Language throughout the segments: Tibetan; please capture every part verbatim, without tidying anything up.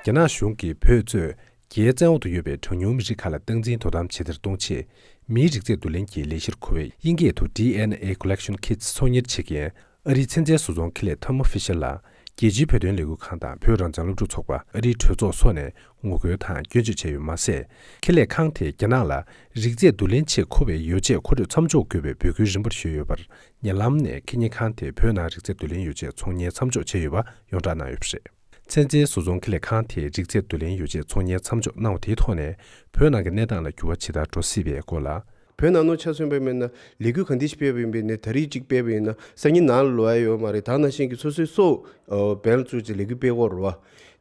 རྒྱ་ནག་གཞུང་གིས་བོད་གཙོས་རྒྱའི་བཙན་འོག་ཏུ་ཡོད་པའི་གྲངས་ཉུང་མི་རིགས་ཁག་ལ་སྟངས་འཛིན་དོ་དམ་བྱེད་ཐབས་གཏོང་ཆེད། མིའི་རིགས་རྫས་བསྡུ་ལེན་གྱི་ལས་གཞིར་མཁོ་བའི་དབྱིན་སྐད་དུ་ཌི་ཨེན་ཨེ་collection kits ཚོང་གཉེར་བྱེད་མཁན་ཨ་རིའི་ཚན་རྩལ་བཟོ་ཚོང་ཁེ་ལས་Thermo Fisher ལ། རྒྱལ་སྤྱིའི་བོད་དོན་ལས་འགུལ་ཁང་དང་བོད་རང་བཙན་སློབ་ཕྲུག་ཚོགས་པ། ཨ་རིའི་གྲོས་ཚོགས་སོགས་ནས་ངོ་རྒོལ་དང་སྐྱོན་བརྗོད་བྱས་ཡོད་མ་ཟད། ཁེ་ལས་ཁང་དེས་རྒྱ་ནག་ལ་རིགས་རྫས་བསྡུ་ལེན་ཆེད་མཁོ་བའི་ཡོ་བྱད་མཁོ་སྤྲོད་མཚམས་འཇོག་དགོས་པའི་འབོད་སྐུལ་རིམ་པར་ཞུས་ཡོད་པར། ཉེ་ལམ་ནས་ཁེ་ཉེན་ཁང་དེས་བོད་ནང་རིགས་རྫས་བསྡུ་ལེན་ཡོ་བྱད་ཚོང་གཉེར་མཚམས་འཇོག་བྱས་ཡོད་པ་ཡོངས་གྲགས་གནང་ཡོད་པ་རེད། ཚན་རྩལ་བཟོ་ཚོང་ཁེ་ལས་ཁང་དེས་རིགས་རྫས་བསྡུ་ལེན་ཡོ་བྱད་ཚོང་གཉེར་མཚམས་འཇོག་གནང་བ་དེའི་ཐོག་ནས། བོད་ནང་གི་གནས་སྟངས་ལ་འགྱུར་བ་ཇི་ལྟར་འགྲོ་སྲིད་པའི་སྐོར་ལ། བོད་ནང་ལོགས་ཆ་མཚོན་པ་ཡིན་ན་ལས་འགུལ་ག་འདྲ་ཞིག་སྤེལ་བ་ཡིན་པ་ཡིན་ན། ད་རེས་གཅིག་སྤེལ་བ་ཡིན་ན་སང་ཉིན་ནང་ལ་ལོག་ཡ་ཡོད་མ་རེད། ད་ནང་བཞིན་གྱི་སོ་སོའི་སྲོག་ཨ་འབེན་ལ་བཙུགས་ཏེ་ལས་འགུལ་སྤེལ་དགོས་རེད་བ།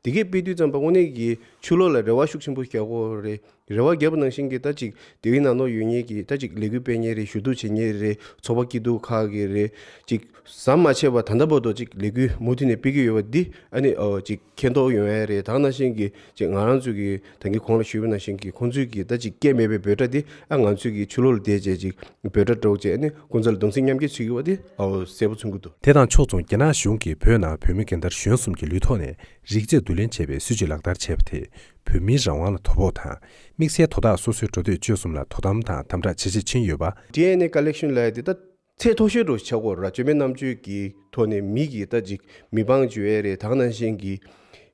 དེ་གས་སྤེལ་དུས་ཙམ་པ་དངོས་གནས་ཀྱི་ཕྱི་ལོགས་ལ་རེ་བ་ཤུགས་ཆེན་པོ་རྒྱག་དགོས་རེད། རེ་བ་བརྒྱབ་པ་ནང་བཞིན་གྱི་ད་ཅིག་དེ་རིང་ནང་ལོགས་ཡོད་མཁན་གྱི་ད་ཅིག་ལས་འགུལ་སྤེལ་མཁན་རེད། ཞུ་གཏུག་བྱེད་མཁན་རེད། ཚོགས་པ་སྐྱིད་སྡུག་ཁག་གི་རེད། ཅིག་ཟམ་མ་ཆད་པར་ད་ལྟ་བར་དུ་ཅིག་ལས་འགུལ་མུ་མཐུད་ནས་སྤེལ་གྱི་ཡོད་པ་འདི་ཨ་ནི་ཨོ་ཅིག་མཁྱེན་རྟོགས་ཡོང་ཡ་རེད། ད་ནང་བཞིན་གྱི་ཅིག་ང་རང་ཚོ་གི་ད་གིན་གོང་ལ་ཞུས་པ་ནང་བཞིན་གྱི་ཁོང་ཚོས་ཀྱི་ད་ཅིག་སྐད་མེད་པའི་འབོད་སྒྲ་འདི་ཨ་ང་ཚོས་ཀྱི་ཕྱི་ལོགས་ལ་བསྡད་བྱས་ཅིག་འབོད་སྒྲ་སྒྲོག་བྱས་ཨ་ནི་ཁོང་ཚོ་ལ་གདུང་སེམས་མཉམ་སྐྱེད་བྱེད་ཀྱི་ཡོད་པ་འདི་ཨོ་གསལ་པོ་མཚོན་གྱི་འདུག་དེ་དང་ཕྱོགས་མཚུངས་རྒྱ་ནག་གཞུང་གིས་བོད་ནང་བོད་མི་རྒན་དར་གཞོན་གསུམ་གྱི་ལུས་ཐོག་ནས་རིགས་རྫས་བསྡུ་ལེན་བྱས་པའི་སྲིད་བྱུས་ལག་བསྟར་བྱས་པ་དེས། བོད་མིའི་རང་དབང་ལ་དོ་ཕོག་དང་། དམིགས་བསལ་དོ་བདག་སོ་སོའི་འགྲོ་སྡོད་སྤྱོད་གསུམ་ལ་དོ་དམ་དང་དམ་དྲག་ཇེ་ཆེར་ཕྱིན་ཡོད་པ། ཌི་ཨེན་ཨེ་ཀ་ལེག་ཤོན་ལབ་ཡ་དེ་ད་ཚད་མཐོ་ཤོས་འདྲ་ཆགས་ཀྱི་ཡོད་རེད། བཅོས་མའི་རྣམ་དཔྱོད་ཀྱི་ཐོག་ནས་མི་གིས་ད་ཅིག་མི་དབང་བྱེད་ཡ་རེད། ད་ག་ནང་བཞིན་གྱི་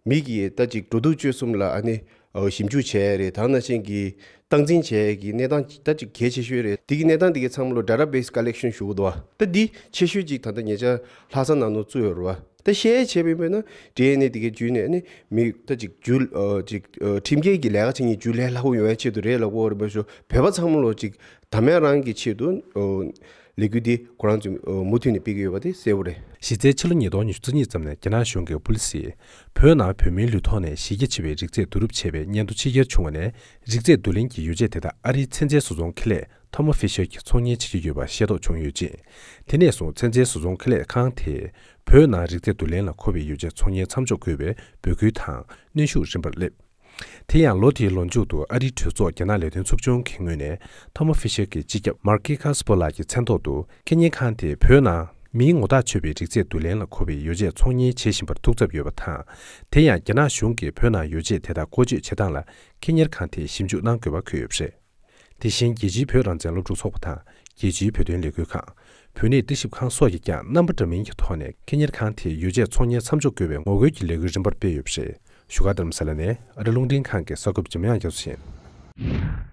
མི་གིས་ད་ཅིག་འགྲོ་འདུག་སྤྱོད་གསུམ་ལ་ཨ་ནི་ཞིབ་འཇུག་བྱེད་ཡ་རེད། ད་ག་ནང་བཞིན་གྱི་སྟངས་འཛིན་བྱེད་ཡ་གི་གནས་སྟངས་ད་ཅིག་གལ་ཆེ་ཤོས་རེད། དེ་གི་གནས་སྟངས་དེ་གའི་ཚང་མ་ལ་ཌེ་ཊ་བེ་སི་ཀ་ལེག་ཤོན་ཞུ་གི་འདུག་བ། ད་འདི་ཆེ་ཤོས་ཅིག་ད་ལྟ་ཉེ་ཆར་ལྷ་ས་ནང་ལ་བཙུགས་ཡོད་རེད་བ། ད་བཤད་བྱས་པ་ཡིན་པ་ན་ཌི་ཨེན་ཨེ་དེ་གའི་བརྒྱུད་ནས་ནི་མི་ད་ཅིག་རྒྱུ་ཨ་ཅིག་ཨ་ཁྲིམས་འགལ་གྱི་ལས་ཀ་བྱེད་མཁན་རྒྱུ་ལས་སླ་པོ་ཡོང་ཡ་ཆེད་དུ་རེད་ལབ་ཀྱི་ཡོད་རེད་པ། ཞོ་བོད་པ་ཚང་མ་ལོ་ཅིག་དམ་ཡ་རང་གི་ཆེད་དུ་ཨ་ལས་འགུལ་འདི་ཁོ་རང་ཚོས་ཨ་མུ་མཐུད་ནས་སྤེལ་གྱི་ཡོད་པ་དེ་གསལ་པོ་རེད། གཞི་རྩའི་ཕྱི་ལོ་ཉིས་སྟོང་ཉི་ཤུ་རྩ་གཉིས་ཙམ་ནས་རྒྱ་ནག་གཞུང་གི་པོ་ལི་སིས་བོད་ནང་བོད་མིའི་ལུས་ཐོག་ནས་གཞི་རྒྱ་ཆེ་བའི་རིགས་རྫས་བསྡུ་རུབ་བྱས་པའི་སྙན་ཐོ་ཕྱི་གྱེར་བྱུང་བ་ནས། རིགས་རྫས་བསྡུ་ལེན་གྱི་ཡོ་བྱད་དེ་དག་ཨ་རིའི་ཚན་རྩལ་བཟོ་ཚོང་ཁེ་ལས་Thermo Fisher གྱིས་ཚོང་གཉེར་བྱེད་ཀྱི་ཡོད་པ་ཤེས་རྟོགས་བྱུང་ཡོད་ཅིང་། དེ་ནས་བཟུང་ཚན་རྩལ་བཟོ་ཚོང་ཁེ་ལས་ཁང་དེས་བོད་ནང་རིགས་རྫས་བསྡུ་ལེན་ལ་མཁོ་བའི་ཡོ་བྱད་ཚོང་གཉེར་མཚམས་འཇོག་དགོས་པའི་འབོད་སྐུལ་དང་གནོན་ཤུགས་རིམ་པར་སླེབས། དེ་ཡང་ལོ་དེའི་ལོ་མཇུག་ཏུ་ཨ་རིའི་གྲོས་ཚོགས་རྒྱ་ནག་ལས་དོན་ཚོགས་ཆུང་གི་ངོས་ནས་Thermo Fisher གྱི་སྤྱི་ཁྱབ་Markika Spurler གྱི་མཚན་ཐོག་ཏུ་ཁེ་ཉེན་ཁང་དེས་བོད་ནང་མིའི་ངོ་རྟགས་ཆོད་པའི་རིགས་རྫས་བསྡུ་ལེན་ལ་མཁོ་བའི་ཡོ་བྱད་ཚོང་གཉེར་བྱེད་བཞིན་པར་ཐུགས་འཚབ་ཡོད་པ་དང་། དེ་ཡང་རྒྱ་ནག་གཞུང་གིས་བོད་ནང་ཡོ་བྱད་དེ་དག་བཀོལ་སྤྱོད་བྱེད་སྟངས་ལ་ཁེ་ཉེན་ཁང་དེས་ཞིབ་འཇུག་གནང་དགོས་པ་འཁོད་ཡོད་པ་རེད། དེ་བཞིན་རྒྱལ་སྤྱིའི་བོད་རང་བཙན་སློབ་ཕྲུག་ཚོགས་པ་དང་རྒྱལ་སྤྱིའི་བོད་དོན་ལས་འགུལ་ཁང་། བོད་གནས་ལྟ་ཞིབ་ཁང་སོགས་ཀྱིས་ཀྱང་རྣམ་པ་འདྲ་མིན་གྱི་ཐོག་ནས་ཁེ་ཉེན་ཁང་དེའི་ཡོ་བྱད་ཚོང་གཉེར་མཚམས་འཇོག་དགོས་པའི་ངོ་རྒོལ་གྱི་ལས་འགུལ་རིམ་པར་སྤེལ་ཡོད་པ་རེད། བཞུགས་སྒར་རྡ་རམ་ས་ལ་ནས་ཨ་རི་རླུང་འཕྲིན་ཁང་གི་གསར་འགོད་པ་འཇམ་དབྱངས་རྒྱ་མཚོ་ཡིན།